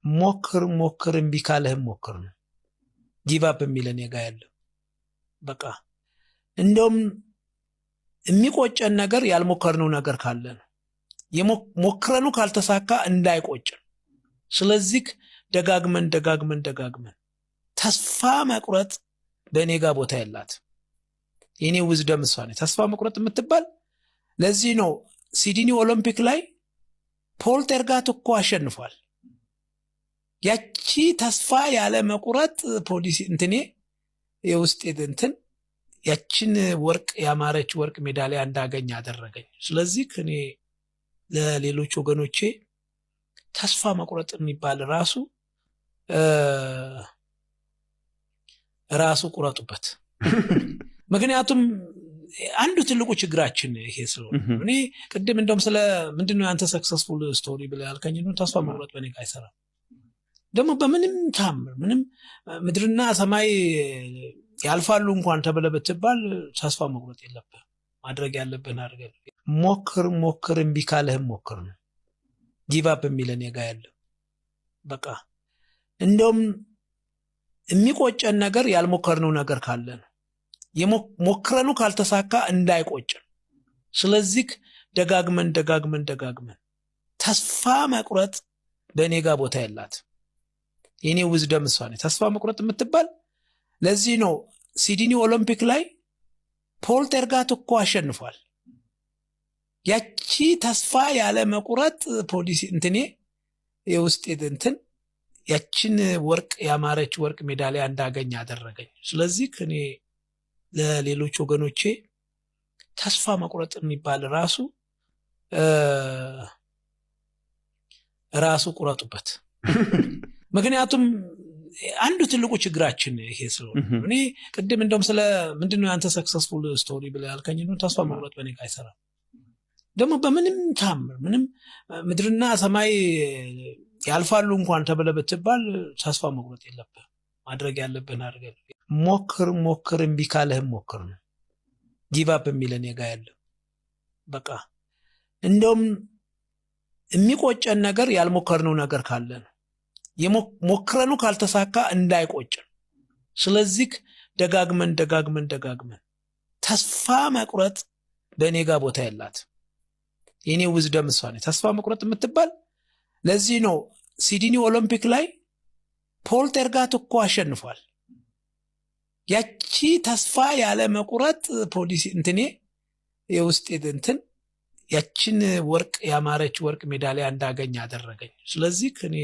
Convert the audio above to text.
ሞክር ሞክር፣ እምቢ ካለህም ሞክር ነው። Give up የሚል እኔ ጋ ያለው በቃ እንደውም የሚቆጨን ነገር ያልሞከርነው ነገር ካለ ነው። ሞክረኑ ካልተሳካ እንዳይቆጭን። ስለዚህ ደጋግመን ደጋግመን ደጋግመን፣ ተስፋ መቁረጥ በእኔ ጋር ቦታ የላት። የኔ wisdom እሷ ነች፣ ተስፋ መቁረጥ የምትባል። ለዚህ ነው ሲድኒ ኦሎምፒክ ላይ ፖል ቴርጋት እኮ አሸንፏል። ያቺ ተስፋ ያለ መቁረጥ ፖሊሲ እንትኔ የውስጤ እንትን ያችን ወርቅ፣ ያማረች ወርቅ ሜዳሊያ እንዳገኝ አደረገኝ። ስለዚህ እኔ ለሌሎች ወገኖቼ ተስፋ መቁረጥ የሚባል ራሱ ቁረጡበት። ምክንያቱም አንዱ ትልቁ ችግራችን ይሄ ስለሆነ፣ እኔ ቅድም እንደውም ስለ ምንድነው የአንተ successful story ብለህ ያልከኝ፣ ተስፋ መቁረጥ በእኔ ጋር አይሰራም። ደግሞ በምንም ታምር ምንም ምድርና ሰማይ ያልፋሉ እንኳን ተብለህ ብትባል ተስፋ መቁረጥ የለብህም። ማድረግ ያለብህን አድርገህ ሞክር ሞክር፣ እምቢ ካለህም ሞክር ነው። Give up የሚል እኔ ጋ ያለው በቃ እንደውም የሚቆጨን ነገር ያልሞከርነው ነገር ካለ ነው። ሞክረኑ ካልተሳካ እንዳይቆጭን። ስለዚህ ደጋግመን ደጋግመን ደጋግመን፣ ተስፋ መቁረጥ በእኔ ጋር ቦታ የላት። የኔ wisdom እሷ ነች፣ ተስፋ መቁረጥ የምትባል። ለዚህ ነው ሲድኒ ኦሎምፒክ ላይ ፖል ቴርጋት እኮ አሸንፏል። ያቺ ተስፋ ያለ መቁረጥ ፖሊሲ እንትኔ የውስጤ እንትን ያችን ወርቅ፣ ያማረች ወርቅ ሜዳሊያ እንዳገኝ አደረገኝ። ስለዚህ እኔ ለሌሎች ወገኖቼ ተስፋ መቁረጥ የሚባል ራሱ ቁረጡበት። ምክንያቱም አንዱ ትልቁ ችግራችን ይሄ ስለሆነ፣ እኔ ቅድም እንደውም ስለ ምንድነው የአንተ successful story ብለህ ያልከኝ፣ ተስፋ መቁረጥ በእኔ ጋር አይሰራም። ደግሞ በምንም ታምር ምንም ምድርና ሰማይ ያልፋሉ እንኳን ተብለህ ብትባል ተስፋ መቁረጥ የለብህም። ማድረግ ያለብህን አድርገህ ሞክር ሞክር፣ እምቢ ካለህም ሞክር ነው። Give up የሚል እኔ ጋ ያለው በቃ እንደውም የሚቆጨን ነገር ያልሞከርነው ነገር ካለ ነው። ሞክረኑ ካልተሳካ እንዳይቆጭን። ስለዚህ ደጋግመን ደጋግመን ደጋግመን፣ ተስፋ መቁረጥ በእኔ ጋር ቦታ የላት። የኔ wisdom እሷ ነች፣ ተስፋ መቁረጥ የምትባል። ለዚህ ነው ሲድኒ ኦሎምፒክ ላይ ፖል ቴርጋት እኮ አሸንፏል። ያቺ ተስፋ ያለ መቁረጥ ፖሊሲ እንትኔ የውስጤ እንትን ያችን ወርቅ፣ ያማረች ወርቅ ሜዳሊያ እንዳገኝ አደረገኝ። ስለዚህ እኔ